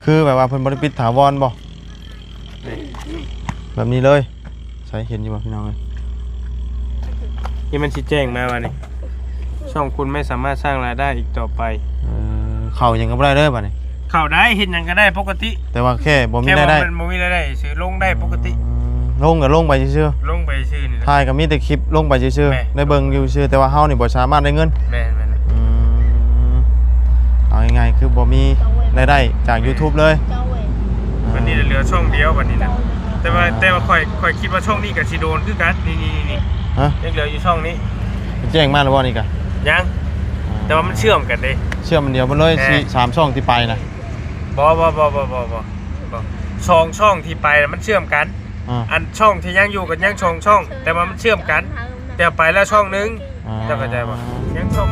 ຄືແບບວ່າເພິ່ນບໍ່ໄດ້ປິດຖາວອນບໍ່? ແບບນີ້ເລີຍ. ໃສເຫັນຢູ່ບໍ່ພີ່ນ້ອງເອີຍ? ນີ້ມັນຊິແຈ້ງມາວ່ານີ້ ຊ່ອງคุณไม่สามารถสร้างรายได้อีกต่อไป. ເອີ ເຂົ້າຫຍັງກໍບໍ່ໄດ້ເດີບັດນີ້. ເຂົ້າໄດ້ ເຮັດຫຍັງກໍໄດ້ປົກກະຕິ ແຕ່ວ່າແຄ່ບໍ່ມີລາຍໄດ້ ແຄ່ວ່າມັນບໍ່ມີລາຍໄດ້ຊື່ ລົງໄດ້ປົກກະຕິ. ອືມ ລົງກໍລົງໄປຊື່ໆ ລົງໄປຊື່ນີ້ ຖ່າຍກໍມີແຕ່ຄລິບລົງໄປຊື່ໆ ແມ່ນ ໄດ້ເບິ່ງຢູ່ຊື່ ແຕ່ວ່າເຮົານີ້ບໍ່ສາມາດໄດ້ເງິນ. ແມ່ນໆ ອືມ ເອົາງ່າຍໆ ຄືບໍ່ມີລາຍໄດ້ຈາກ YouTube ເລີຍ. ບັດນີ້ເຫຼືອຊ່ອງດຽວບັດນີ້ນະ ແຕ່ວ່າ ແຕ່ວ່າຂ້ອຍ ຂ້ອຍຄິດວ່າຊ່ອງນີ້ກໍຊິໂດນຄືກັນ. ນີ້ໆໆ ຮະ? ຍັງເຫຼືອຢູ່ຊ່ອງນີ້. ແຈ້ງມາແລ້ວບໍ່ນີ້ກະ? ຍັງ ອ່າ ແຕ່ວ່າມັນເຊື່ອມກັນເດ້ ເຊື່ອມອັນດຽວມັນເລີຍ. ແມ່ນ ສີ່ ສາມຊ່ອງທີ່ໄປນະ. ບໍ່ ບໍ່ ບໍ່ ສອງຊ່ອງທີ່ໄປນະມັນເຊື່ອມກັນ. ອ່າ ອັນຊ່ອງທີ່ຍັງຢູ່ກໍຍັງສອງຊ່ອງ ແຕ່ວ່າມັນເຊື່ອມກັນ ແຕ່ໄປແລ້ວຊ່ອງໜຶ່ງ. ອ່າ ເຈົ້າເຂົ້າໃຈບໍ່? ຍັງຊ່ອງ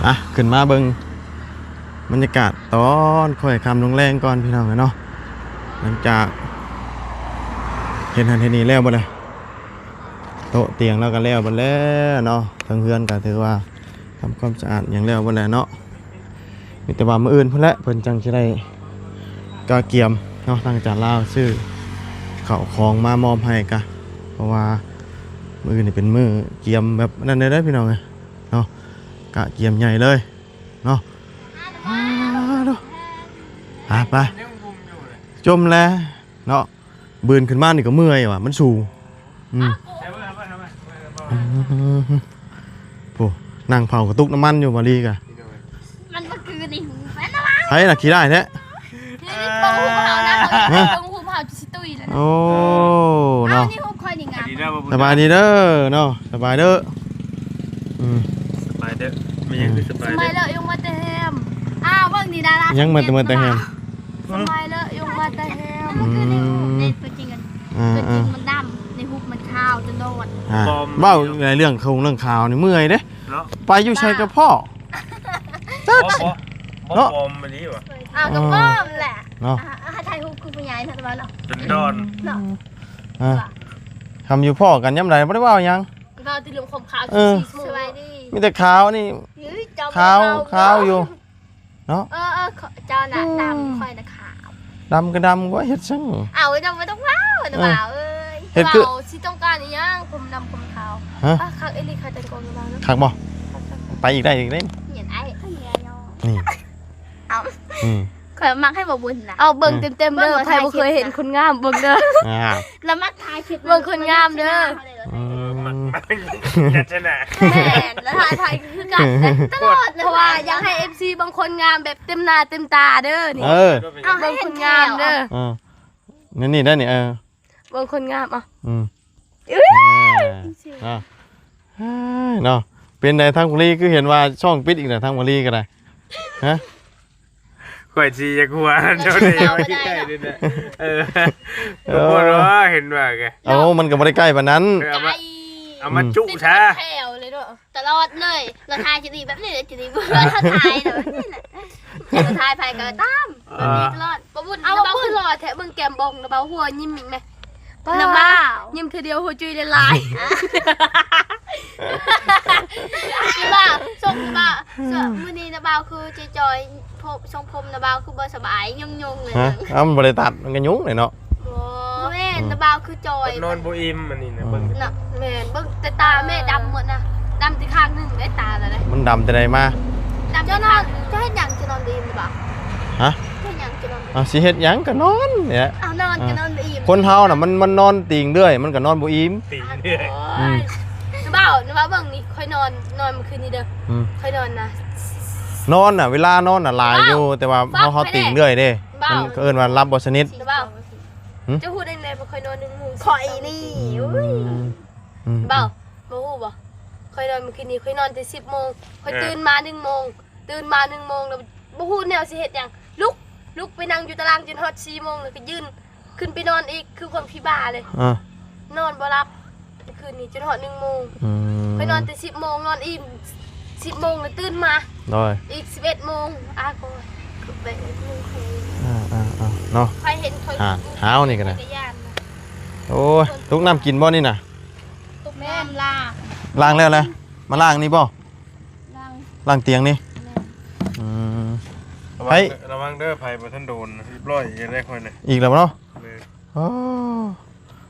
ອ່ະ ຂຶ້ນມາເບິ່ງບັນຍາກາດຕອນຄ່ອຍຄ່ຳລົງແລງກ່ອນ ພີ່ນ້ອງເອີຍເນາະ. ຫຼັງຈາກເຮັດຫັ້ນເຮັດນີ້ແລ້ວເບິດແລ້ວ ໂຕະຕຽງລາວກໍແລ້ວເບິດແລ້ວເນາະ ເທິງເຮືອນກໍຖືວ່າທຳຄວາມສະອາດຫຍັງແລ້ວເບິດແລ້ວເນາະ. ມີແຕ່ວ່າມື້ອື່ນພຸ້ນແຫຼະ ເພິ່ນຈັ່ງຊິໄດ້ກະກຽມເນາະ ທາງອາຈານລາວຊື້ເຂົ້າຂອງມາມອບໃຫ້ກະ ເພາະວ່າມື້ອື່ນນີ້ເປັນມື້ກຽມແບບນັ້ນເດີ ພີ່ນ້ອງເອີຍເນາະ ກະກຽມໃຫຍ່ເລີຍເນາະ. ອ່າ ໂດ ໄປ ຈົມແລ້ວເນາະ. ບືນຂຶ້ນມານີ້ກໍເມື່ອຍວ່າ ມັນສູງ. ອືມ ໂອ້ ນັ່ງເຝົ້າກະຕຸກນ້ຳມັນຢູ່ ມາລີກະ ມັນບໍ່ຄືນີ້ ໃຜນະຂີ້ຮ້າຍແທ້? ເບິ່ງຮູບເຮົານະ ຮະ? ເບິ່ງຮູບເຮົາຊິຕຸ້ຍແລ້ວນະ. ໂອ້ ເນາະ ນີ້ຮູບຂ້ອຍນີ້ງາມ. ສະບາຍດີເດີເນາະ ສະບາຍເດີ. ອືມ ສະບາຍເດີ ແມ່ນຫຍັງຄືສະບາຍເດີ? ສະບາຍເດີ ຍົງມາແຕ່ແຮມ. ອ້າວ ເບິ່ງນີ້ດາລາ ຍັງມາແຕ່ ມາແຕ່ແຮມ. ສະບາຍເດີ ຍົງມາແຕ່ແຮມ. ອືມ ເປັນຈິງກັນ ອ່າ ເປັນຈິງມັນດຳ ໃນຮູບມັນຂາວຕະຫຼອດ. ອ່າ ເວົ້າໃນເລື່ອງຄົງເລື່ອງຂ່າວນີ້ເມື່ອຍເດ້ເນາະ ໄປຢູ່ໃສກໍພໍ້. ຈັກ ບໍ່ ບໍ່ ບໍ່ ເນາະ ປອມອີ່ຫຼີຫວາ? ອ້າວ ກໍປອມແຫຼະເນາະ. ອ່າ ຖ່າຍຮູບຄືຜູ້ໃຫຍ່ນະ ແຕ່ວ່າເນາະ ຈົນດອນເນາະ. ອ່າ ຄຳຢູ່ພໍ້ກັນຍາມໃດບໍ່ໄດ້ເວົ້າຫຍັງ ເວົ້າແຕ່ເລື່ອງຄວາມຂາວ. ເອີ ສະບາຍດີ ມີແຕ່ຂາວນີ້ ຂາວ ຂາວຢູ່. ເນາະ ເອີໆ ເຈົ້ານະດຳ ຂ້ອຍນະຂາວ. ດຳກໍດຳກວ່າ ເຮັດຫຍັງ? ເອົາ ເຈົ້າບໍ່ຕ້ອງເວົ້ານະ ເອີ ບ່າວເອີຍ. ເຮັດຄື ບ່າວຊິຕ້ອງການອີ່ຫຍັງ ຜົມດຳຜົມຂາວ? ຮະ? ຄັກອີ່ຫຼີ ຄັກແຕ່ງຕົວນະບ່າວເນາະ. ຄັກບໍ່? ຄັກໆ ໄປອີກໄດ້ອີກເດ້. ນີ້ ເອົາ ອືມ ຂ້ອຍມັກໃຫ້ບ່າວບຸນນະ. ເອົາ ເບິ່ງເຕັມໆເດີ ໃຜບໍ່ເຄີຍເຫັນຄົນງາມ ເບິ່ງເດີ. ອ່າ ລະມັກຖ່າຍຄລິບເບິ່ງຄົນງາມເດີ. ອືມ ມັກ ມັກ ຢາກຊະນະ. ແມ່ນ ລະຖ່າຍ ຖ່າຍຄືກັນຕະຫຼອດ ເພາະວ່າຢາກໃຫ້ເອັຟຊີເບິ່ງຄົນງາມແບບເຕັມໜ້າເຕັມຕາເດີນີ້. ເອີ ເບິ່ງຄົນງາມເດີ. ເອີ ນີ້ ນີ້ໄດ້ນີ້ ເອີ ເບິ່ງຄົນງາມ. ເອົາ ອືມ ເອີ ອ່າ ເນາະ. ເປັນໃດທາງບໍລີ ຄືເຫັນວ່າຊ່ອງປິດອີກແລ້ວ ທາງບໍລີກໍໄດ້ ຮະ? ຂ້ອຍຊິຢາກຫົວເຈົ້າເດ້ ເວົ້າບໍ່ໄດ້ ໃກ້ໆນີ້ນະ. ເອີ ເອີ ບໍ່ຮູ້ວ່າເຫັນວ່າກະ ເອົາ ມັນກໍບໍ່ໄດ້ໃກ້ປານນັ້ນ. ເອີ ເອົາມາ ເອົາມາຈຸຊະ ເປັນແຖວເລີຍເນາະ ຕະຫຼອດເລີຍ. ລະຖ່າຍຈະດີແບບນີ້ ຈະດີບໍ່ລະຖ່າຍແບບນີ້ແຫຼະ ລະຖ່າຍໃຜກໍຕາມ ແບບນີ້ຕະຫຼອດ. ບໍ່ບຸນ ເອົາ ລະບ່າວຄືຫຼໍ່ແທ້ ເບິ່ງແກ້ມບອງ ລະບ່າວຫົວຍິ້ມອີກແມະ. ນ້ຳບ່າວ ຍິ້ມເທື່ອດຽວຫົວຈຸ້ຍຫຼາຍໆ. ນ້ຳບ່າວ ຊົງນ້ຳບ່າວ ມື້ນີ້ນ້ຳບ່າວຄືຈ່ອຍໆ ຜົມ ຊົງຜົມນ້ຳບ່າວຄືບໍ່ສະບາຍ ຍຸງໆເລີຍ. ຮະ? ເອົ້າ ມັນບໍ່ໄດ້ຕັດ ມັນກໍຍຸງເລີຍເນາະ. ບໍ່ ບໍ່ແມ່ນ ນ້ຳບ່າວຄືຈ່ອຍ ນອນບໍ່ອີ່ມອັນນີ້ນະ. ອືມ ເບິ່ງນະ ແມ່ນ ເບິ່ງແຕ່ຕາແມ່ດຳໝົດນະ ດຳແຕ່ຂ້າງໜຶ່ງໄດ້ຕາລະໄດ໋. ມັນດຳແຕ່ໃດມາ? ດຳແຕ່ຂ້າງໜຶ່ງ. ເຈົ້າເຮັດຫຍັງ ຈະນອນບໍ່ອີ່ມຫຼືບໍ່? ຮະ? ເຮັດຫຍັງຈະນອນບໍ່ອີ່ມ? ເອົາ ຊິເຮັດຫຍັງກໍນອນນີ້ແຫຼະ. ເອົາ ນອນກໍນອນບໍ່ອີ່ມ. ຄົນເຮົານະ ມັນ ມັນນອນຕີງເລື່ອຍ ມັນກໍນອນບໍ່ອີ່ມ. ຕີງເລື່ອຍ. ໂອ້ຍ ອືມ ນ້ຳບ່າວ ນ້ຳບ່າວເບິ່ງນີ້ ຂ້ອຍນອນ ນອນມື້ຄືນນີ້ເດີ. ອືມ ຂ້ອຍນອນນະ ນອນນະ ເວລານອນນະຫຼາຍຢູ່ ແຕ່ວ່າເຮົາ ເຮົາຕີງເລື່ອຍເດ້ ມັນເອີ້ນວ່າຫຼັບບໍ່ສະໜິດ. ນ້ຳບ່າວ ຫື? ເຈົ້າຮູ້ໄດ້ແນວວ່າຂ້ອຍນອນໜຶ່ງໂມງ? ຂ້ອຍນີ້ ອືມ ອຸ້ຍ ອືມ ເບົາ ອືມ ບໍ່ຮູ້ບໍ່? ຂ້ອຍນອນມື້ຄືນນີ້ ຂ້ອຍນອນແຕ່ສິບໂມງ ຂ້ອຍ ເອີ ຕື່ນມາໜຶ່ງໂມງ ຕື່ນມາໜຶ່ງໂມງແລ້ວບໍ່ຮູ້ແນວຊິເຮັດຫຍັງ ລຸກ ລຸກໄປນັ່ງຢູ່ຕາລ່າງຈົນຮອດສີ່ໂມງ ແລ້ວກໍຢືນຂຶ້ນໄປນອນອີກ ຄືຄົນຜີບ້າເລີຍ. ເອີ ນອນບໍ່ຫຼັບ ຄືນນີ້ຈົນຮອດໜຶ່ງໂມງ. ອືມ ຂ້ອຍນອນແຕ່ສິບໂມງ ນອນອີ່ມສິບໂມງ ແລ້ວຕື່ນມາ ໂດຍ ອີກສິບເອັດໂມງ. ອາ ກໍຄືໄປອີກໜຶ່ງຄືນ. ອ່າໆ ເນາະ ໃຜເຫັນຂ້ອຍ ຫາ ຫາວນີ້ກໍໄດ້ ຂ້ອຍກໍຢ້ານນະ. ໂອ້ຍ ຕົກນ້ຳກິນບໍ່ນີ້ນະ? ຕົກນ້ຳລ້າງ ລ້າງແລ້ວລະ ມາລ້າງນີ້ບໍ່? ລ້າງ ລ້າງຕຽງນີ້ ແມ່ນ ອືມ ລະວັງເດີ ລະວັງເດີ ໄຜບໍ່ທັນໂດນ ຮຽບຮ້ອຍອີກແລ້ວຂ້ອຍນະ ອີກແລ້ວເນາະ. ແມ່ນ ໂອ້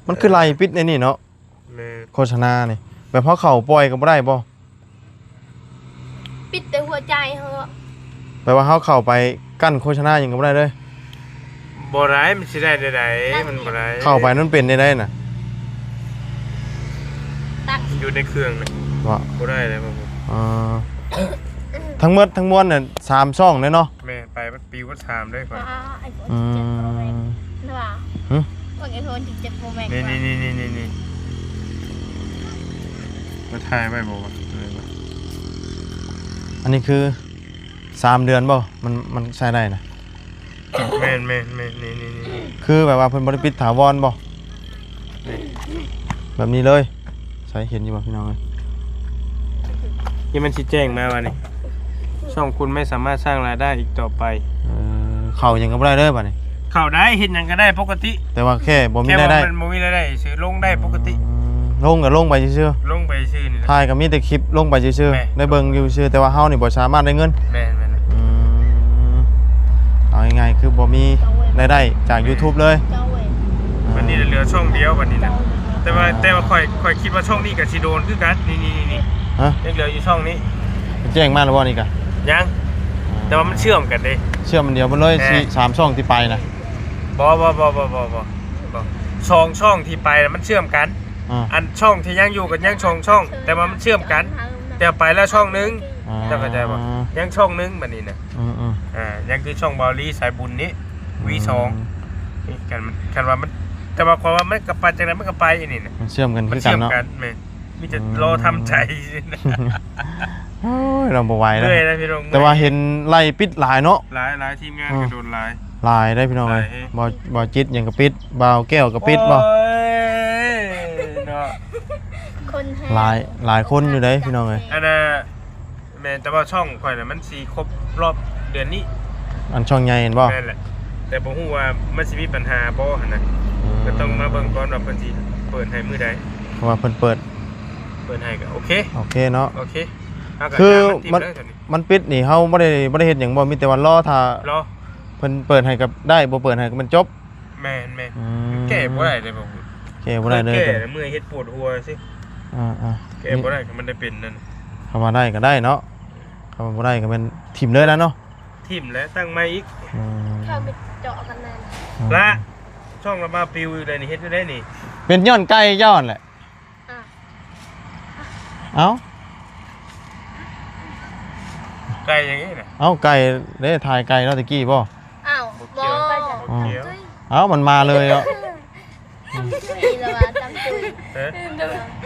ມັນຄືໄລ່ປິດໃນນີ້ເນາະ. ແມ່ນ ໂຄສະນານີ້ ແບບເຮົາເຂົ້າປ່ອຍກໍບໍ່ໄດ້ບໍ່? ປິດແຕ່ຫົວໃຈເຮົາ ແປວ່າເຮົາເຂົ້າໄປກັ້ນໂຄສະນາຫຍັງກໍບໍ່ໄດ້ເລີຍ. ບໍ່ໄດ້ ມັນຊິໄດ້ແນວໃດ? ມັນບໍ່ໄດ້ ເຂົ້າໄປມັນເປັນແນວໃດນະ? ຕັ້ງ ຢູ່ໃນເຄື່ອງນະ ບໍ່ ບໍ່ໄດ້ເລີຍ. ເອີ ທັງໝົດທັງມວນນະ ສາມຊ່ອງເລີຍເນາະ. ແມ່ນ ໄປມັນປິວໝົດສາມເດ້ຂ້ອຍ. ອືມ ວ່າ ຫຶ? ພວກ iPhone ສິບເຈັດ Pro Max ນີ້ ນີ້ ນີ້ ນີ້ ນີ້ ມາຖ່າຍໄວ້ບໍ່ວະ? ອັນນີ້ຄືສາມເດືອນບໍ່? ມັນ ມັນໃຊ້ໄດ້ນະ? ແມ່ນ ແມ່ນ ແມ່ນ ນີ້ ນີ້ ນີ້ ຄືແບບວ່າເພິ່ນບໍ່ໄດ້ປິດຖາວອນບໍ່? ແບບນີ້ເລີຍ. ໃສ ເຫັນຢູ່ບໍ່ພີ່ນ້ອງເອີຍ? ທີ່ມັນຊິແຈ້ງມາວ່ານີ້ ຊ່ອງຄຸນໄມ່ສາມາດສ້າງລາຍໄດ້ອີກຕໍ່ໄປ. ເອີ ເຂົ້າຫຍັງກໍບໍ່ໄດ້ເລີຍບັດນີ້. ເຂົ້າໄດ້ ເຮັດຫຍັງກໍໄດ້ປົກກະຕິ ແຕ່ວ່າແຄ່ບໍ່ມີລາຍໄດ້ ແຄ່ວ່າມັນບໍ່ມີລາຍໄດ້ຊື່ ລົງໄດ້ປົກກະຕິ. ອືມ ລົງກໍລົງໄປຊື່ໆ ລົງໄປຊື່ນີ້ ຖ່າຍກໍມີແຕ່ຄລິບລົງໄປຊື່ໆ ແມ່ນ ໄດ້ເບິ່ງຢູ່ຊື່ ແຕ່ວ່າເຮົານີ້ບໍ່ສາມາດໄດ້ເງິນ. ແມ່ນໆ ອືມ ເອົາງ່າຍໆ ຄືບໍ່ມີລາຍໄດ້ຈາກ YouTube ເລີຍ. ບັດນີ້ເຫຼືອຊ່ອງດຽວບັດນີ້ນະ ແຕ່ວ່າ ແຕ່ວ່າຂ້ອຍ ຂ້ອຍຄິດວ່າຊ່ອງນີ້ກໍຊິໂດນຄືກັນ. ນີ້ໆໆ ຮະ? ຍັງເຫຼືອຢູ່ຊ່ອງນີ້. ແຈ້ງມາແລ້ວບໍ່ນີ້ກະ? ຍັງ ແຕ່ວ່າມັນເຊື່ອມກັນເດ້ ເຊື່ອມອັນດຽວໝົດເລີຍ. ແມ່ນ ສີ່ ສາມຊ່ອງທີ່ໄປນະ. ບໍ່ ບໍ່ ບໍ່ ສອງຊ່ອງທີ່ໄປນະມັນເຊື່ອມກັນ. ອ່າ ອັນຊ່ອງທີ່ຍັງຢູ່ກໍຍັງສອງຊ່ອງ ແຕ່ວ່າມັນເຊື່ອມກັນ ແຕ່ໄປແລ້ວຊ່ອງໜຶ່ງ. ອ່າ ເຈົ້າເຂົ້າໃຈບໍ່? ຍັງຊ່ອງໜຶ່ງບັດນີ້ນະ. ອືມໆ ອ່າ ຍັງຄືຊ່ອງເບົາລີສາຍບຸນນີ້ ອືມ ວີສອງ ນີ້ ຄັນ ຄັນວ່າມັນ ແຕ່ວ່າຂ້ອຍວ່າມັນກໍໄປຈັ່ງໃດມັນກໍໄປອັນນີ້ນະ ມັນເຊື່ອມກັນຄືກັນເນາະ. ມັນເຊື່ອມກັນ ແມ່ນ ມີແຕ່ ອືມ ລໍທຳໃຈ. ໂອ້ຍ ເຮົາບໍ່ໄຫວແລ້ວ ເມື່ອຍແລ້ວພີ່ນ້ອງ. ແຕ່ວ່າເຫັນໄລ່ປິດຫຼາຍເນາະ ຫຼາຍ ຫຼາຍ ທີມງານກໍໂດນຫຼາຍ ຫຼາຍເດ້ພີ່ນ້ອງເອີຍ. ບໍ່ ບໍ່ຈິດຫຍັງກໍປິດ ບ່າວແກ້ວກໍປິດບໍ່? ໂອ້ຍ ເນາະ ຄົນແຮງ ຫຼາຍ ຫຼາຍຄົນຢູ່ເດ້ພີ່ນ້ອງເອີຍ. ອັນນ່າ ແມ່ນ ແຕ່ວ່າຊ່ອງຂ້ອຍນະມັນຊິຄົບຮອບເດືອນນີ້. ອັນຊ່ອງໃຫຍ່ແມ່ນບໍ່? ແມ່ນແຫຼະ ແຕ່ບໍ່ຮູ້ວ່າມັນຊິມີບັນຫາບໍ່ຫັ້ນນະ. ອືມ ກໍຕ້ອງມາເບິ່ງກ່ອນວ່າເພິ່ນຊິເປີດໃຫ້ມື້ໃດ ເພາະວ່າເພິ່ນເປີດ ເປີດໃຫ້ກໍໂອເຄ ໂອເຄເນາະ ໂອເຄ. ຄືມັນ ມັນປິດນີ້ ເຮົາບໍ່ໄດ້ ບໍ່ໄດ້ເຮັດຫຍັງບໍ່? ມີແຕ່ວ່າລໍຖ້າ ລໍ ເພິ່ນເປີດໃຫ້ກໍໄດ້ ບໍ່ເປີດໃຫ້ກໍແມ່ນຈົບ. ແມ່ນໆ ອືມ ແກ້ບໍ່ໄດ້ເດ້ ແກ້ບໍ່ໄດ້ເລີຍ ເມື່ອຍເຮັດປວດຫົວຊື່. ອ່າໆ ແກ້ບໍ່ໄດ້ກໍມັນໄດ້ເປັນນັ້ນ ຄຳວ່າໄດ້ກໍໄດ້ເນາະ ຄຳວ່າບໍ່ໄດ້ກໍແມ່ນຖິ້ມເລີຍລະເນາະ. ຖິ້ມແລ້ວຕັ້ງໃໝ່ອີກ. ອືມ ເຂົາໄປເຈາະກັນນັ້ນ ອືມ ລະ ຊ່ອງລະມາປິວອີກແລ້ວນີ້ ເຮັດຢູ່ໄດ໋ນີ້ ເປັນຍ້ອນໄກ່ເຈົ້າຫັ້ນແຫຼະ. ອ່າ ເອົ້າ ໄກ່ຫຍັງນີ້ນະ? ເອົ້າ ໄກ່ເດ້ ຖ່າຍໄກ່ເນາະຕະກີ້ບໍ່? ອ້າວ ບໍ່ກ່ຽວ ບໍ່ ບໍ່ກ່ຽວ. ເອົ້າ ມັນມາເລີຍເນາະ. ຕຳຈຸຍລະວ່າ ຕຳຈຸຍ ເອີ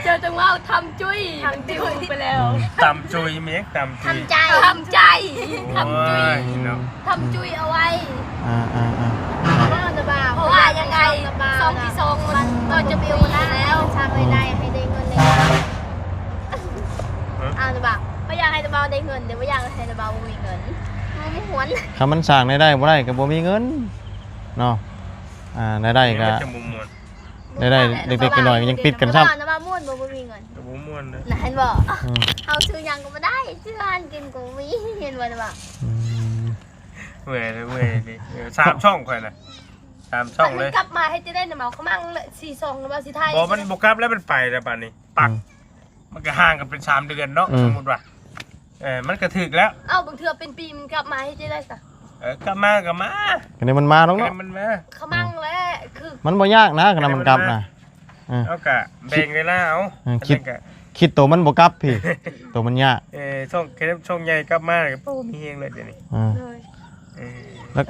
ເຈົ້າຈັ່ງເວົ້າ ທຳຈຸຍ ທຳຈຸຍໄປແລ້ວ. ອືມ ຕຳຈຸຍ ມີຫຍັງຕຳຈຸຍ? ທຳໃຈ ທຳໃຈ ໂອ້ຍ ທຳຈຸຍເນາະ. ທຳຈຸຍເອົາໄວ້. ອ່າໆໆ ເວົ້ານະບ່າວ ເພາະວ່າຍັງໄງ ຊ່ອງທີ່ສອງມັນກໍຈະມີແລ້ວ ສ້າງລາຍໄດ້ໃຫ້ໄດ້ເງິນໄດ້ງານ. ເອົ້ານະບ່າວ ບໍ່ຢາກໃຫ້ນະບ່າວໄດ້ເງິນ ແຕ່ບໍ່ຢາກໃຫ້ນະບ່າວບໍ່ມີເງິນ ບໍ່ມ່ວນ. ຄັນມັນສ້າງລາຍໄດ້ບໍ່ໄດ້ກໍບໍ່ມີເງິນເນາະ. ອ່າ ລາຍໄດ້ກໍ ລາຍໄດ້ເລັກໆນ້ອຍໆກໍຍັງປິດກັນຊ້ຳ. ນະບ່າວມ່ວນບໍ່ ບໍ່ມີເງິນ ກໍບໍ່ມ່ວນເດ້ ນະ ເຫັນບໍ່? ອືມ ເຮົາຊື້ຫຍັງກໍບໍ່ໄດ້ ຊື້ອາຫານກິນກໍບໍ່ມີ ເຫັນບໍ່ນະບ່າວ? ອືມ ເມື່ອຍເດ້ ເມື່ອຍເດ້. ເອີ ສາມຊ່ອງຂ້ອຍນະ ສາມຊ່ອງເລີຍ. ກັບມາເຮັດຈັ່ງໃດນະບ່າວ? ຂະມັງເລີຍ ສີ່ຊ່ອງນະບ່າວຊິຖ່າຍ. ບໍ່ ມັນບໍ່ກັບແລ້ວ ມັນໄປແລ້ວບາດນີ້ ປັກ. ອືມ ມັນກໍຫ່າງກັນເປັນສາມເດືອນເນາະ. ອືມ ສົມມຸດວ່າ ເອີ ມັນກໍຖືກແລ້ວ. ເອົ້າ ບາງເທື່ອເປັນປີມັນກັບມາເຮັດຈັ່ງໃດຊະ? ເອີ ກັບມາກໍມາ ກໍນີ້ມັນມາດອກເນາະ ມັນມາ. ຂະມັງແຫຼະ ຄື ມັນບໍ່ຍາກນະ ຄັນມັນກັບນະ. ເອີ ເຮົາກະແບ່ງເວລາເອົາ. ເອີ ຄິດ ຄິດໂຕມັນບໍ່ກັບພີ້ ໂຕມັນຍາກ. ເອີ ຊ່ອງ ແຄ່ຊ່ອງໃຫຍ່ກັບມາກໍບໍ່ມີແຮງເລີຍດຽວນີ້. ເອີ ເອີ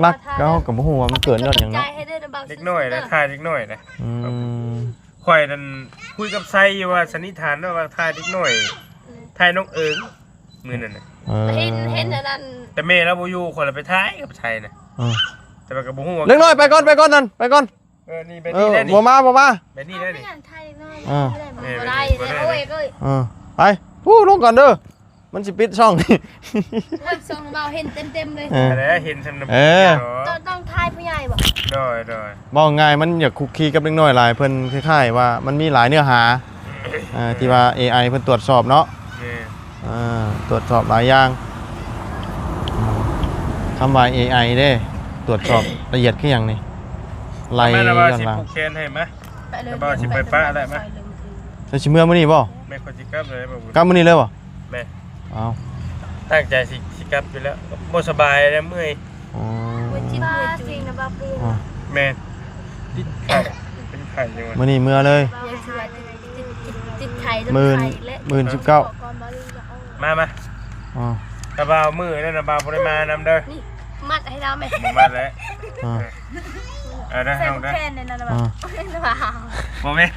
ຫຼັກໆ ເຮົາກໍບໍ່ຮູ້ວ່າມັນເກີດຍ້ອນຫຍັງເນາະ. ເດັກນ້ອຍນະ ຖ່າຍເດັກນ້ອຍນະ. ອືມ ຂ້ອຍນັ້ນຄຸຍກັບໄຊຢູ່ວ່າສັນນິຖານວ່າຖ່າຍເດັກນ້ອຍ ອືມ ຖ່າຍນ້ອງເອີງມື້ນັ້ນນະ. ເອີ ເຫັນ ເຫັນອັນນັ້ນ ແຕ່ແມ່ລາວບໍ່ຢູ່ ຂ້ອຍລະໄປຖ່າຍກັບໄຊນະ. ເອີ ແຕ່ວ່າກໍບໍ່ຮູ້ວ່າ ເດັກນ້ອຍໄປກ່ອນ ໄປກ່ອນນັ້ນ ໄປກ່ອນ. ເອີ ນີ້ແບບນີ້ແຫຼະນີ້ ບໍ່ມາ ບໍ່ມາ ແບບນີ້ແຫຼະນີ້. ບໍ່ໄດ້ ບໍ່ໄດ້ ບໍ່ໄດ້ ບໍ່ໄດ້. ເອີ ໄປ ຜູ້ ລົງກ່ອນເດີ. ມັນຊິປິດຊ່ອງນີ້ ເບິ່ງຊ່ອງເວົ້າເຫັນເຕັມໆເລີຍ ເອີ ອັນໃດເຫັນຊ່ຳນະ ເອີ ຕ້ອງ ຕ້ອງຖ່າຍຜູ້ໃຫຍ່ບໍ່? ໂດຍ ໂດຍ ເວົ້າງ່າຍມັນຢາກຄຸກຄີກັບເດັກນ້ອຍຫຼາຍ ເພິ່ນຄ້າຍໆວ່າມັນມີຫຼາຍເນື້ອຫາ ເອີ ທີ່ວ່າເອໄອເພິ່ນຕວດສອບເນາະ ແມ່ນ ເອີ ຕວດສອບຫຼາຍຢ່າງ ຄຳວ່າເອໄອເດ້ ຕວດສອບລະອຽດຄືຫຍັງນີ້ ໄລ່ ແມ່ນລະວ່າ ຍ້ອນວ່າ ຊິຜູກແຂນໃຫ້ມາ ໄປເລີຍ ແມ່ນວ່າຊິໄປປະແລ້ວມາ ເຈົ້າຊິເມືອມື້ນີ້ບໍ່? ແມ່ນ ຂ້ອຍຊິກັບເລີຍ ກັບມື້ນີ້ເລີຍບໍ່? ແມ່ນ ເອົ້າ ຕັ້ງໃຈຊິ ຊິກັບຢູ່ແລ້ວ ບໍ່ສະບາຍແລ້ວ ເມື່ອຍ ອໍ ເມື່ອຍຈິດເມື່ອຍຈຸຍ ແມ່ນ ຕິດໄຂ້ ເປັນໄຂ້ຢູ່ ມື້ນີ້ເມືອເລີຍ ຍັງຊິວ່າຕິດ ຕິດ ຕິດ ຕິດໄຂ້ ມື້ ມື້ສິບເກົ້າ ມາ ມາ ອໍ ຕາບ່າວມື້ນັ້ນນະ ບ່າວບໍ່ໄດ້ມານຳເດີ ນີ້ ມັດໃຫ້ລາວແມ່ ບໍ່ມັດແລ້ວ ອໍ ເອີ ໄດ້ ໃສ່ ນ້ອງເດີ ແຂນໃນນັ້ນນະ ອໍ ບໍ່ແມ່ນ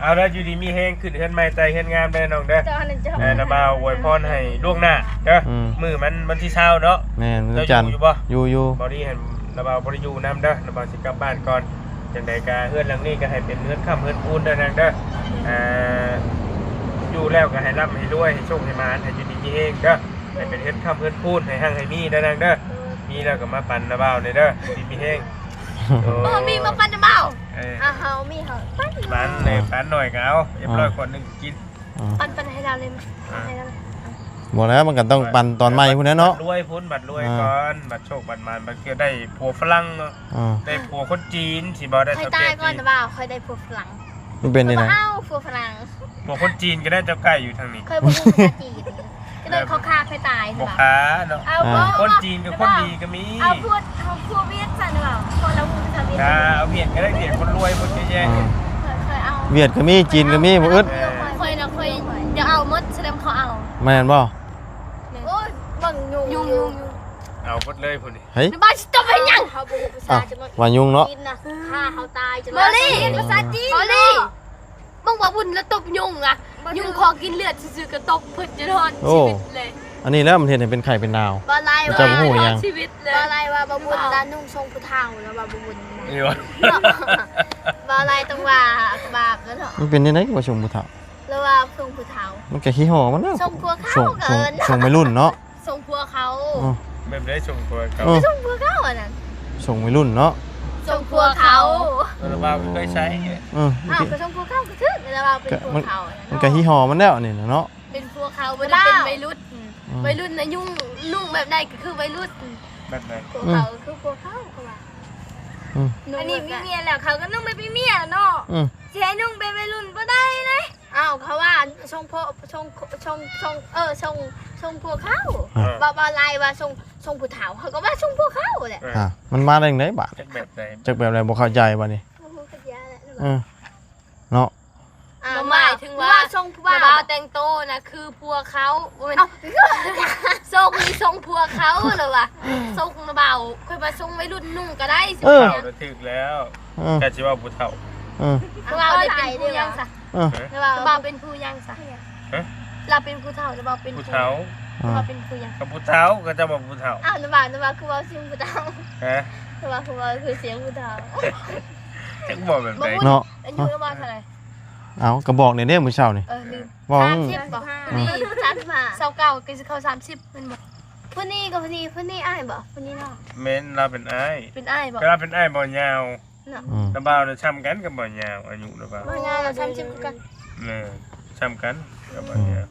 ເອົາລະ ຢູ່ດີມີແຮງ ຂຶ້ນເຮືອນໃໝ່ ໄຕ່ເຮືອນງາມເດີນ້ອງເດີ ເຈົ້າ ອັນນັ້ນເຈົ້າ ເອີ ນະບ່າວອວຍພອນໃຫ້ລ່ວງໜ້າເດີ ອືມ ມື້ມັນວັນທີຊາວເນາະ ແມ່ນ ວັນຈັນ ເຈົ້າຢູ່ຢູ່ບໍ່? ຢູ່ ຢູ່ ບໍ່ດີຫັ້ນ ນະບ່າວບໍ່ໄດ້ຢູ່ນຳເດີ ນະບ່າວຊິກັບບ້ານກ່ອນ ຈັ່ງໃດກະເຮືອນຫຼັງນີ້ກະໃຫ້ເປັນເຮືອນຄ້ຳເຮືອນຄູນເດີນາງເດີ ອ່າ ຢູ່ແລ້ວກະໃຫ້ລ່ຳໃຫ້ລວຍ ໃຫ້ໂຊກໃຫ້ໝານ ໃຫ້ຢູ່ດີມີແຮງເດີ ໃຫ້ເປັນເຮືອນຄ້ຳເຮືອນຄູນ ໃຫ້ຮັ່ງໃຫ້ມີເດີນາງເດີ ມີແລ້ວກໍມາປັນນະບ່າວແດ່ເດີ ດີມີແຮງ ໂອ້ ບໍ່ມີມາປັນນະບ່າວ ເອີ ອ່າ ເຮົາມີເຮົາປັນ ປັນເລີຍ ປັນໜ້ອຍກໍເອົາ ຮຽບຮ້ອຍ ອ່າ ຂວດໜຶ່ງກິນ ອ່າ ປັນ ປັນໃຫ້ລາວເລີຍ ອ່າ ໃຫ້ລາວ ບໍ່ແລ້ວ ມັນກໍຕ້ອງປັນຕອນໃໝ່ພຸ້ນແຫຼະເນາະ ບັດລວຍພຸ້ນ ບັດລວຍ ອ່າ ກ່ອນ ບັດໂຊກບັດໝານ ບັດເທື່ອໄດ້ຜົວຝຣັ່ງເນາະ ອ່າ ໄດ້ຜົວຄົນຈີນ ຊິບໍ່ໄດ້ ໃຫ້ຕາຍກ່ອນນະບ່າວ ຂ້ອຍໄດ້ຜົວຝຣັ່ງ ມັນເປັນຈັ່ງໃດ? ເອົາຜົວຝຣັ່ງ ພວກຄົນຈີນກໍໄດ້ ເຈົ້າໃກ້ຢູ່ທາງນີ້ ຂ້ອຍບໍ່ຮູ້ພາສາຈີນ ກໍເລີຍເຂົາຂ້າຂ້ອຍຕາຍ ບໍ່ຂ້າເນາະ ເອົາ ອ່າ ບໍ່ ຄົນຈີນກັບຄົນດີກໍມີ ເອົາພວກ ເອົາພວກຫວຽດຊັ້ນເວົ້າ ຄົນລະຮູ້ພາສາຫວຽດ ອ່າ ເອົາຫວຽດກໍໄດ້ ຫວຽດຄົນລວຍ ຄົນເຍາະແຍະ ເອີ ຂ້ອຍເອົາ ຫວຽດກໍມີ ຈີນກໍມີ ບໍ່ອຶດ ເອີ ຂ້ອຍນະ ຂ້ອຍຈະເອົາໝົດ ສະແດງເຂົາເອົາ ແມ່ນບໍ່? ໂອ້ຍ ເບິ່ງຍຸງ ຍຸງ ຍຸງ ເອົາໝົດເລີຍພຸ້ນນີ້ ເຮີ້ຍ ບ້າຊິຕົບເຮັດຫຍັງ? ເຮົາບໍ່ຮູ້ພາສາ ອ່ະ ຈັກໜ້ອຍ ວ່າຍຸງເນາະ ກິນນະ ຂ້າເຮົາຕາຍ ເມາລີ ພາສາຈີນ ເມາລີ ເນາະ ເບິ່ງວ່າບຸນລະຕົບຍຸງອະ ຍຸງຂໍກິນເລືອດຊື່ໆ ກໍຕົບເພິ່ນຈົນຮອດ ໂອ້ ຊີວິດເລີຍ ອັນນີ້ແຫຼະມັນເຮັດໃຫ້ເປັນໄຂ້ເປັນໜາວ ບໍ່ໄລ່ ເຈົ້າບໍ່ຮູ້ຫຍັງ ຊີວິດເລີຍ ບໍ່ໄລ່ວ່າບໍ່ບຸນລະນຸ່ງຊົງຜູ້ເຖົ້າ ລະວ່າບໍ່ບຸນ ນີ້ຫວາ ບໍ່ໄລ່ຕ້ອງວ່າບາບລະເນາະ ມັນເປັນຈັ່ງໃດວ່າຊົງຜູ້ເຖົ້າ ລະວ່າຊົງຜູ້ເຖົ້າ ມັນກະຂີ້ຫໍ່ມັນແລ້ວ ຊົງຜົວເຂົາ ຊົງ ຊົງ ຊົງໄວລຸ້ນເນາະ ຊົງຜົວເຂົາ ອໍ ແບບໃດຊົງຜົວເຂົາ ເອີ ຊົງຜົວເຂົາອັນນັ້ນ ຊົງໄວລຸ້ນເນາະ ຊົງຜົວເຂົາ ເອີ ລະວ່າບໍ່ເຄີຍໃຊ້ ເອີ ອ້າວ ກໍຊົງຜົວເຂົາກໍຖືກ ລະວ່າເປັນຜົວເຂົາ ມັນກະຮີ່ຫໍ່ມັນແລ້ວນີ້ນະເນາະ ເປັນຜົວເຂົາ ບໍ່ໄດ້ເປັນໄວລຸ້ນ ອືມ ໄວລຸ້ນນະ ຍຸງນຸ່ງແບບໃດກໍຄືໄວລຸ້ນ ແບບໃດ ຜົວເຂົາ ອືມ ຄືຜົວເຂົາ ເຂົາວ່າ ອືມ ອັນນີ້ມີເມຍແລ້ວ ເຂົາກໍນຸ່ງແບບມີເມຍເນາະ ອືມ ຊິໃຫ້ນຸ່ງແບບໄວລຸ້ນບໍ່ໄດ້ເດ້. ອ້າວ ເຂົາວ່າຊົງຜົວ ຊົງ ຊົງ ຊົງ ເອີ ຊົງ ຊົງຜົວເຂົາ ອ່າ ເວົ້າ ເວົ້າຫຼາຍວ່າຊົງ ຊົງຜູ້ເຖົ້າ ເຂົາກໍວ່າຊົງຜົວເຂົາແຫຼະ ອ່າ ມັນມາໄດ້ຈັ່ງໃດບາດ ຈັກແບບໃດ ຈັກແບບໃດ ບໍ່ເຂົ້າໃຈບາດນີ້ ບໍ່ຮູ້ຈັກຢາແຫຼະ ເອີ ເນາະ ອ່າ ລະໝາຍເຖິງວ່າ ວ່າຊົງ ວ່າ ລະວ່າແຕ່ງໂຕນະຄືຜົວເຂົາ ບໍ່ແມ່ນ ເອົ້າ ຊົງນີ້ຊົງຜົວເຂົາ ລະວ່າຊົງນະບ່າວ ຂ້ອຍວ່າຊົງໄວລຸ້ນນຸ່ງກໍໄດ້ ເອີ ຖືກແລ້ວ ເອີ ກະຊິເວົ້າຜູ້ເຖົ້າ ເອີ ລະບ່າວໄດ້ເປັນຜູ້ຫຍັງຊະ ເອີ ລະບ່າວເປັນຜູ້ຫຍັງຊະ ຮະ ລາວເປັນຜູ້ເຖົ້າ ລະບ່າວເປັນຜູ້ ຜູ້ເຖົ້າ ລະບ່າວເປັນຜູ້ຫຍັງ ກໍຜູ້ເຖົ້າ ກໍເຈົ້າວ່າຜູ້ເຖົ້າ ອ້າວ ລະບ່າວ ລະບ່າວຄືເວົ້າສຽງຜູ້ເຖົ້າ ຮະ ລະບ່າວຄືເວົ້າຄືສຽງຜູ້ເຖົ້າ ຈັກເວົ້າແບບໃດເນາະ ອາຍຸລະບ່າວເທົ່າໃດ ເອົ້າ ກໍບອກແດ່ເດ້ມື້ເຊົ້ານີ້ ເອີ ລືມ ເວົ້າ ສາມສິບບໍ່ ອືມ ນີ້ ສາມສິບຫ້າ ຊາວເກົ້າ ໃກ້ຊິເຂົ້າສາມສິບແມ່ນບໍ່ ຜູ້ນີ້ກໍຜູ້ນີ້ ຜູ້ນີ້ອ້າຍບໍ່ ຜູ້ນີ້ນ້ອງ ແມ່ນ ລາວເປັນອ້າຍ ເປັນອ້າຍບໍ່ ລາວເປັນອ້າຍບ່າວຍາວ ເນາະ ອືມ ລະບ່າວນະຊ່ຳກັນກັບບ່າວຍາວ ອາຍຸລະບ່າວ ບ່າວຍາວນະສາມສິບຄືກັນ ແມ່ນ ຊ່ຳກັນກັບບ່າວຍາວ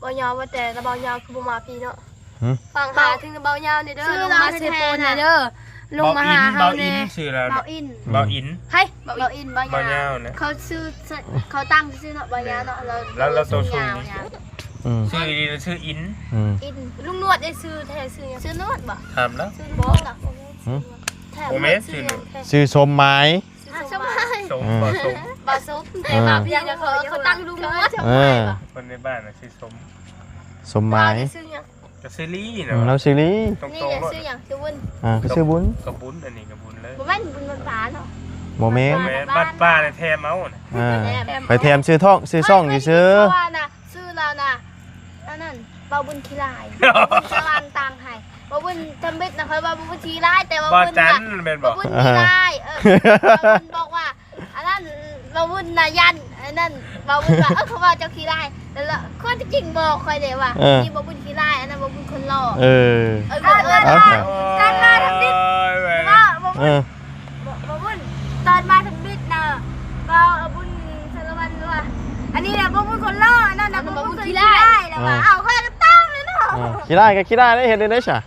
ອືມ ບ່າວຍາວວ່າແຕ່ລະບ່າວຍາວຄືບໍ່ມາພີ້ເນາະ ຫຶ ຝາກຫາເຖິງລະບ່າວຍາວແດ່ເດີ ຊື່ລາວແທ້ໆນະ ລົງມາຫາເຮົາແດ່ ບ່າວອິນ ຊື່ລາວນະ ບ່າວອິນ ບ່າວອິນ ໃຜ ບ່າວອິນ ບ່າວຍາວນະ ເຂົາຊື່ ເຂົາຕັ້ງຊື່ເນາະ ບ່າວຍາວເນາະ ລາວ ລາວ ລາວໂຕສູງ ອືມ ຊື່ອີ່ຫຼີນະຊື່ອິນ ອືມ ອິນ ລຸງໜວດເດ້ ຊື່ແທ້ຊື່ຫຍັງ ຊື່ໜວດບໍ່ ຖາມລະ ຊື່ໜວດ ຫຶ ບໍ່ແມ່ນຊື່ໜວດ ຊື່ສົມໝາຍ ອ່າ ສົມໝາຍ ສົມ ອືມ ບໍ່ສົມ ບໍ່ສົມ ແຕ່ວ່າພີ່ນະ ເຂົາ ເຂົາຕັ້ງລຸງໜວດ ເອີ ຄົນໃນບ້ານນະຊື່ສົມ ສົມໝາຍ ລາວຊື່ຫຍັງ ກໍຊື່ລີເນາະ ອືມ ລາວຊື່ລີ ນີ້ຊື່ຫຍັງ ຊື່ບຸນ ອ່າ ກໍຊື່ບຸນ ກໍບຸນ ອັນນີ້ກໍບຸນເລີຍ ບໍ່ແມ່ນບຸນວັນປາເນາະ ບໍ່ແມ່ນ ບໍ່ແມ່ນ ບ້ານປ່ານະແຖມເອົານະ ເອີ ແຖມ ໄປແຖມຊື່ທ້ອງ ຊື່ຊ່ອງຊື່ ເພາະວ່ານະ ຊື່ລາວນະ ອັນນັ້ນ ບ່າວບຸນຂີ້ລາຍ ສະຫວ່າງຕ່າງໃຫ້ ບ່າວບຸນທຳອິດນະ ຂ້ອຍວ່າບ່າວບຸນຂີ້ລາຍ ແຕ່ບ່າວບຸນ ບ່າວຈັນ ນະ ແມ່ນບໍ່ ບ່າວບຸນຂີ້ລາຍ ເອີ ບ່າວບຸນບອກວ່າ ອັນນັ້ນ ບ່າວບຸນນະຢ້ານ ນັ້ນ ເວົ້າບຸນວ່າ ເອີ ເຂົາວ່າເຈົ້າຂີ້ຮ້າຍ ແລ້ວຄວາມຈິງບໍ່ ຂ້ອຍເດ້ວ່າ ເອີ ນີ້ບໍ່ບຸນຂີ້ຮ້າຍ ອັນນັ້ນບໍ່ບຸນຄົນຫຼໍ່ ເອີ ເອີ ເອີ ເອີ ຕອນມາທຳອິດ ໂອ້ຍ ວ່າບໍ່ບຸນ ເອີ ບໍ່ ບໍ່ບຸນ ຕອນມາທຳອິດນະ ເວົ້າ ເອີ ບຸນສາລະວັນວ່າ ອັນນີ້ນະບໍ່ບຸນຄົນຫຼໍ່ ອັນນັ້ນນະບໍ່ບຸນຄົນຂີ້ຮ້າຍ ແລ້ວວ່າ ເອີ ເອົ້າ ຂ້ອຍກໍຕາມແລ້ວເນາະ ເອີ ຂີ້ຮ້າຍກໍຂີ້ຮ້າຍ ເຮັດໄດ້ໃດຊະ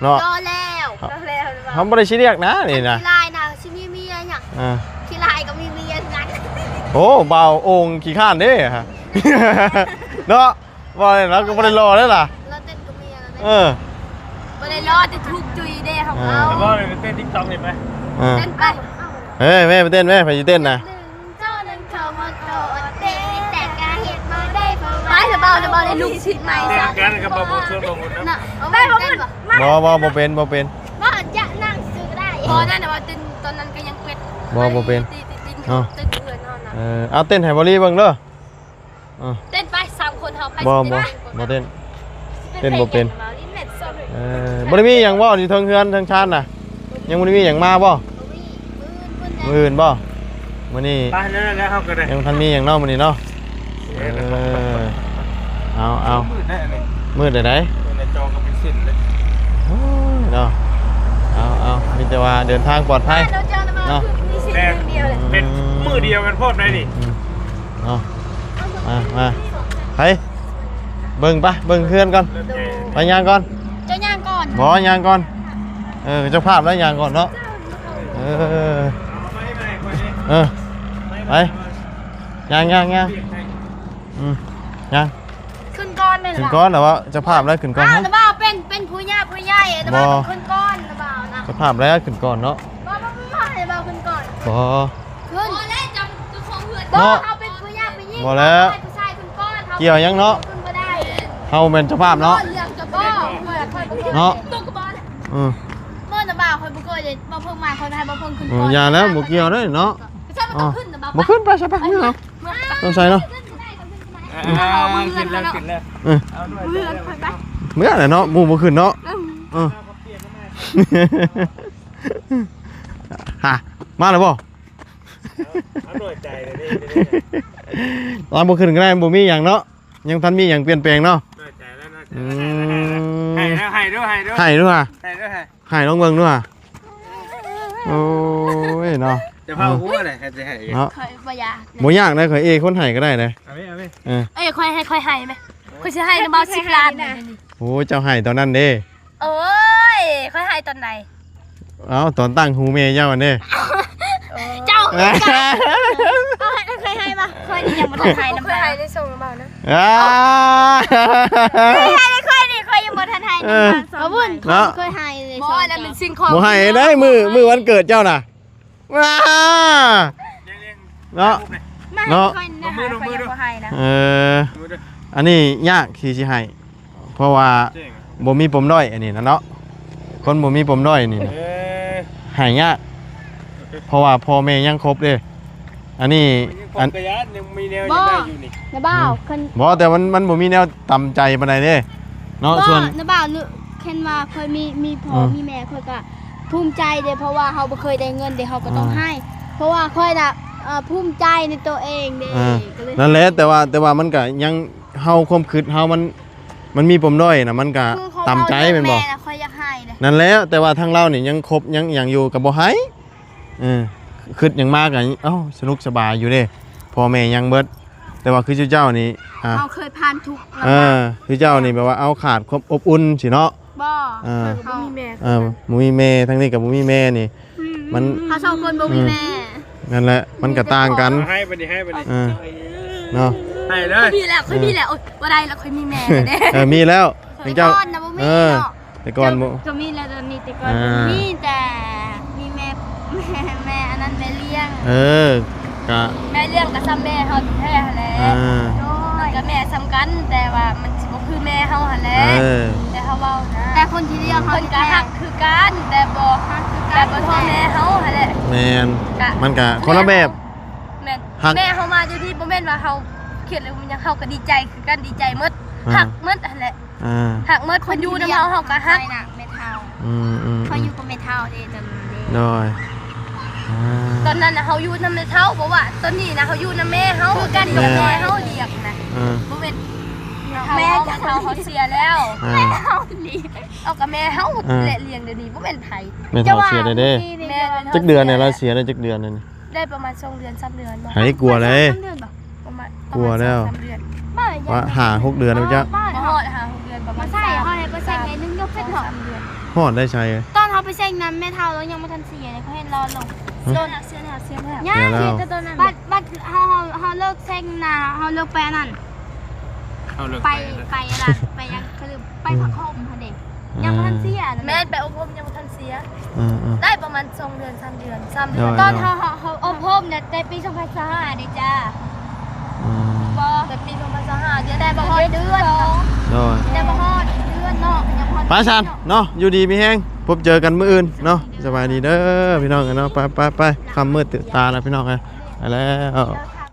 ເນາະ ລໍແລ້ວ ລໍແລ້ວ ເຮົາບໍ່ໄດ້ຊິລຽກນະນີ້ນະ ຂີ້ລາຍນະຊິມີເມຍຫຍັງ ອ່າ ຂີ້ລາຍກໍມີເມຍຄືກັນ ໂອ້ ບ່າວໂອ່ງຂີ້ຄ້ານເດ້ ເນາະ ວ່າແລ້ວກໍບໍ່ໄດ້ລໍເດ້ລະ ລໍເຕັ້ນກັບເມຍແລ້ວ ເອີ ບໍ່ໄດ້ລໍແຕ່ທຸກຈຸຍເດ້ ເຮົາ ເອີ ເອົາ ແຕ່ວ່າໄປເຕັ້ນ TikTok ນີ້ໄປ ເອີ ເຕັ້ນໄປ ເອີ ແມ່ໄປເຕັ້ນແມ່ ໃຜຊິເຕັ້ນນະ ໄປເບົາ ໄປເບົາ ໄດ້ລູກສິດໃໝ່ຊະ ແຕ່ງກັນກັບບໍ່ບຸນ ບໍ່ ບໍ່ ບໍ່ເປັນ ບໍ່ເປັນ ບໍ່ ຈະນັ່ງຊື່ກໍໄດ້ ບໍ່ ນັ້ນວ່າເຕັ້ນຕອນນັ້ນກໍຍັງເປັນ ບໍ່ ບໍ່ເປັນ ເອີ ເອົາເຕັ້ນໃຫ້ເບົາລີເບິ່ງເດີ ເອີ ເຕັ້ນໄປສາມຄົນເຮົາ ບໍ່ ບໍ່ ບໍ່ເຕັ້ນ ເຕັ້ນບໍ່ເປັນ ເອີ ບໍ່ໄດ້ມີຫຍັງບໍ່ ຢູ່ເທິງເຮືອນເທິງຊານນະ ຍັງບໍ່ໄດ້ມີຫຍັງມາບໍ່ ມື້ອື່ນບໍ່ ມື້ນີ້ ໄປແລ້ວ ແລ້ວເຮົາກໍໄດ້ ຍັງບໍ່ທັນມີຫຍັງເນາະ ມື້ນີ້ເນາະ ເອີ ເອົາ ເອົາ ມືດແທ້ອັນນີ້ ມືດໃດໆ ໃນຈໍກໍເປັນເສັ້ນເລີຍ ໂອ້ຍເນາະ ເອົາ ເອົາ ມີແຕ່ວ່າເດີນທາງປອດໄພເນາະ ແມ່ນ ເປັນມື້ດຽວກັນພ້ອມໃດນີ້ ອືມ ເນາະ ມາ ມາ ໄປ ເບິ່ງ ໄປເບິ່ງເຮືອນກ່ອນ ໄປຍ່າງກ່ອນ ເຈົ້າຍ່າງກ່ອນ ບໍ່ ຍ່າງກ່ອນ ເອີ ເຈົ້າພາບແລ້ວຍ່າງກ່ອນເນາະ ເອີ ເອີ ໄປ ຍ່າງ ຍ່າງ ຍ່າງ ອືມ ຍ່າງ ຂຶ້ນກ່ອນແມ່ນ ຂຶ້ນກ່ອນແລ້ວວ່າ ເຈົ້າພາບແລ້ວຂຶ້ນກ່ອນ ອ້າວ ເນາະ ລະບ່າວເປັນ ເປັນຜູ້ຍາກຜູ້ໃຫຍ່ ລະບ່າວ ບໍ່ ຂຶ້ນກ່ອນ ລະບ່າວນະ ເຈົ້າພາບແລ້ວຂຶ້ນກ່ອນເນາະ ບໍ່ ບໍ່ ລະບ່າວຂຶ້ນກ່ອນ ບໍ່ ຂຶ້ນ ບໍ່ ເນາະ ເຮົາເປັນຜູ້ຍາກຜູ້ຍິງ ບໍ່ແລ້ວ ໃຫ້ຜູ້ຊາຍຂຶ້ນກ່ອນ ກ່ຽວຫຍັງເນາະ ຂຶ້ນບໍ່ໄດ້ ເຮົາແມ່ນເຈົ້າພາບເນາະ ເນາະ ອືມ ບໍ່ ລະບ່າວ ຂ້ອຍບໍ່ເຄີຍເດ້ ບໍ່ເພິ່ງມາ ຂ້ອຍໃຫ້ບໍ່ເພິ່ງຂຶ້ນ ເອີ ກ່ອນ ຢ່າແລ້ວ ບໍ່ກ່ຽວເດ້ເນາະ ບໍ່ຂຶ້ນ ໄປຊະ ໄປ ເມືອເນາະ ຕ້ອງໃສ່ເນາະ ເອີ ຂຶ້ນແລ້ວ ຂຶ້ນແລ້ວ ເອີ ເມືອແຫຼະເນາະ ໝູ່ບໍ່ຂຶ້ນເນາະ ເອີ ຮະ ມາແລ້ວບໍ່ ເອົາໜ້ອຍໃຈເລີຍເດ້ ມາບໍ່ຂຶ້ນກໍໄດ້ ບໍ່ມີຫຍັງເນາະ ຍັງທັນມີຫຍັງປ່ຽນແປງເນາະ ໜ້ອຍໃຈແລ້ວ ໜ້ອຍໃຈແລ້ວ ອືມ ໃຫ້ແລ້ວ ໃຫ້ດູ ໃຫ້ດູ ໃຫ້ດູຫະ ໃຫ້ດູ ໃຫ້ດູຫະ ໃຫ້ລອງເບິ່ງດູຫະ ໂອ້ຍເນາະ ຈະພາຫົວແຫຼະ ໃຫ້ຊິໃຫ້ເນາະ ຂ້ອຍບໍ່ຢາກ ບໍ່ຍາກເດ້ ຂ້ອຍເອຄົນໃຫ້ກໍໄດ້ເດ້ ເອົາເວີ ເອົາເວີ ເອີ ເອີ ຂ້ອຍໃຫ້ ຂ້ອຍໃຫ້ແມ ຂ້ອຍຊິໃຫ້ນຳບ່າວສິບລ້ານ ໂອ້ຍ ເຈົ້າໃຫ້ຕອນນັ້ນເດ້ ໂອ້ຍ ຂ້ອຍໃຫ້ຕອນໃດ ເອົ້າ ຕອນຕັ້ງຫູແມ່ເຈົ້າຫັ້ນເດ້ ເຈົ້າ ເອົາ ໃຫ້ ໃຫ້ ໃຫ້ມາ ຂ້ອຍນີ້ຍັງບໍ່ທັນໃຫ້ນຳ ຂ້ອຍໃຫ້ໄດ້ສອງບາດນະ ອ່າ ໃຫ້ ໃຫ້ ຂ້ອຍນີ້ ຂ້ອຍຍັງບໍ່ທັນໃຫ້ນຳ ເອີ ເອົາບຸນ ເນາະ ຂ້ອຍໃຫ້ເລີຍ ບໍ່ ອັນນັ້ນເປັນສິ່ງຂອງ ບໍ່ໃຫ້ໄດ້ ມື້ ມື້ວັນເກີດເຈົ້ານະ ວ້າ ເນາະ ມາໃຫ້ ເນາະ ຂ້ອຍນະ ຂ້ອຍຍັງບໍ່ໃຫ້ນະ ເອີ ອັນນີ້ຍາກທີ່ຊິໃຫ້ ເພາະວ່າ ບໍ່ມີປົມດ້ອຍອັນນີ້ນະເນາະ ຄົນບໍ່ມີປົມດ້ອຍນີ້ນະ ເອີ ໃຫ້ຍາກ ເພາະວ່າພໍ່ແມ່ຍັງຄົບເດ້ ອັນນີ້ ຍັງຄົບ ອັນ ກໍຢ້ານຍັງມີແນວ ບໍ່ ຢາກໄດ້ຢູ່ນີ້ ນະບ່າວ ອືມ ຄັນ ບໍ່ ແຕ່ມັນ ມັນບໍ່ມີແນວຕຳໃຈປານໃດເດ້ເນາະ ສ່ວນ ນະບ່າວ ຄັນວ່າຂ້ອຍມີ ມີພໍ່ ອືມ ມີແມ່ ຂ້ອຍກໍພູມໃຈເດ້ ເພາະວ່າເຮົາບໍ່ເຄີຍໄດ້ເງິນເດ້ ເຮົາກໍຕ້ອງໃຫ້ ເພາະວ່າຂ້ອຍນະ ເອີ ພູມໃຈໃນຕົວເອງເດ້ ເອີ ກໍເລີຍ ນັ້ນແຫຼະ ແຕ່ວ່າ ແຕ່ວ່າມັນກໍຍັງ ເຮົາ ຄວາມຄິດເຮົາມັນ ມັນມີປົມດ້ອຍນະ ມັນກະຕຳໃຈແມ່ນບໍ່? ຂ້ອຍຢາກໃຫ້ເດ້ ນັ້ນແຫຼະ ແຕ່ວ່າທາງລາວນີ້ຍັງຄົບຍັງອີ່ຫຍັງຢູ່ກະບໍ່ໃຫ້ ເອີ ຄິດຫຍັງມາກະ ເອົ້າ ສະໜຸກສະບາຍຢູ່ເດ້ ພໍ່ແມ່ຍັງເບິດ ແຕ່ວ່າຄືເຈົ້ານີ້ ອ່າ ເຮົາເຄີຍຜ່ານທຸກ ເອີ ຄືເຈົ້ານີ້ແບບວ່າ ເອົາ ຂາດຄວາມອົບອຸ່ນຊີ້ເນາະ ບໍ່ ເອີ ເຮົາບໍ່ມີແມ່ ເອີ ບໍ່ມີແມ່ ທາງນີ້ກະບໍ່ມີແມ່ນີ້ ອືມ ມັນ ເຮົາສອງຄົນບໍ່ມີແມ່ ອືມ ນັ້ນແຫຼະ ມັນກະຕ່າງກັນ ໃຫ້ບັດນີ້ ໃຫ້ບັດນີ້ ເອີ ເນາະ ໃຫ້ເລີຍ ຂ້ອຍມີແລ້ວ ຂ້ອຍມີແລ້ວ ໂອ້ຍ ບໍ່ໄດ້ແລ້ວ ຂ້ອຍມີແມ່ແລ້ວເດ້ ເອີ ມີແລ້ວ ເອີ ແຕ່ກ່ອນນະບໍ່ມີເນາະ ແຕ່ກ່ອນບໍ່ ກໍມີແລ້ວ ຕອນນີ້ ແຕ່ກ່ອນ ອ່າ ມີແຕ່ ມີແມ່ ແມ່ ແມ່ອັນນັ້ນ ແມ່ລ້ຽງ ເອີ ກະ ແມ່ລ້ຽງກະສ່ຳແມ່ເຮົາແທ້ຫັ້ນແຫຼະ ອ່າ ໂດຍ ກະແມ່ສ່ຳກັນ ແຕ່ວ່າມັນຊິບໍ່ຄືແມ່ເຮົາຫັ້ນແຫຼະ ເອີ ແຕ່ເຮົາເວົ້ານະ ແຕ່ຄົນທີ່ລ້ຽງເຮົາ ເພິ່ນກະຮັກຄືກັນ ແຕ່ບໍ່ ແຕ່ບໍ່ເທົ່າແມ່ເຮົາຫັ້ນແຫຼະ ແມ່ນ ກະ ມັນກະຄົນລະແບບ ແມ່ນ ຮັກ ແມ່ເຮົາມາຢູ່ນີ້ ບໍ່ແມ່ນວ່າເຮົາຄຽດ ຫຼືຫຍັງ ເຮົາກະດີໃຈຄືກັນ ດີໃຈໝົດ ອ່າ ຮັກໝົດຫັ້ນແຫຼະ ອ່າ ຮັກໝົດ ເພິ່ນຢູ່ນຳເຮົາ ເຮົາກະຮັກ ອືມໆ ຂ້ອຍຢູ່ກັບແມ່ເຖົ້າເດ້ ຕອນນັ້ນເດ້ ໂດຍ ອ່າ ຕອນນັ້ນນະເຮົາຢູ່ນຳແມ່ເຖົ້າ ບໍ່ວ່າຕອນນີ້ນະເຮົາຢູ່ນຳແມ່ເຮົາ ຄືກັນກັບແມ່ເຮົາລ້ຽງນະ ອ່າ ບໍ່ແມ່ນ ແມ່ເຖົ້າ ແມ່ເຖົ້າເຮົາເສຍແລ້ວ ອ່າ ແມ່ເຮົານີ້ ເອົາກັບແມ່ເຮົາ ອ່າ ແຫຼະລ້ຽງດຽວນີ້ ບໍ່ແມ່ນໃຜ ແມ່ເຖົ້າເສຍແລ້ວເດ້ ແມ່ເຖົ້າ ຈັກເດືອນແລ້ວ ເສຍໄດ້ຈັກເດືອນແລ້ວນີ້? ໄດ້ປະມານສອງເດືອນ ສາມເດືອນບໍ່ ໃຫ້ ກວ່າແລ້ວ ສາມເດືອນບໍ່? ປະມານ ກວ່າແລ້ວ ສອງສາມເດືອນ ວ່າຫ້າຫົກເດືອນແລ້ວຈ້ະ ບໍ່ຮອດຫ້າຫົກເດືອນ ປະມານ ມາໃສ່ເຮົາໃຫ້ໄປແຊງໃນໜຶ່ງຍົກເປັນເນາະ ສອງສາມເດືອນ ຮອດໄດ້ໃສ? ຕອນເຮົາໄປແຊງນຳແມ່ເຖົ້າ ລາວຍັງບໍ່ທັນເສຍເລີຍ ເຂົາເຫັນລອລົງ ຮະ ເສຍແລ້ວ ເສຍແລ້ວ ຍັງ ເສຍແລ້ວ ເສຍແຕ່ຕອນນັ້ນ ບັດ ບັດເຮົາ ເຮົາ ເຮົາເລີກແຊງນາ ເຮົາເລີກໄປອັນນັ້ນ ເຮົາເລີກ ໄປ ໄປ ໄປອັນນັ້ນ ໄປຫຍັງ ໄປພັກໂຮມຫັ້ນເດ້ ອ່າ ຍັງບໍ່ທັນເສຍນະ ແມ່ນ ໄປອົບຮົມຍັງບໍ່ທັນເສຍ ອ່າໆ ໄດ້ປະມານສອງເດືອນ ສາມເດືອນ ສາມເດືອນ ໂດຍ ຕອນເຮົາ ເຮົາ ເຮົາອົບຮົມນະ ແຕ່ປີສອງພັນຊາວຫ້າເດ້ຈ້າ ອ່າ ບໍ່ ແຕ່ປີສອງພັນຊາວຫ້າ ຍັງໄດ້ບໍ່ຮອດເດືອນ ໂດຍ ຍັງບໍ່ຮອດເດືອນເນາະ ຍັງບໍ່ຮອດ ໄປຊັ້ນເນາະ ຢູ່ດີມີແຮງ ພົບເຈີກັນມື້ອື່ນເນາະ ສະບາຍດີເດີພີ່ນ້ອງເອີຍເນາະ ໄປໆໆ ຄ່ຳມືດຕື່ນຕາແລ້ວພີ່ນ້ອງເອີຍ ໄປແລ້ວ.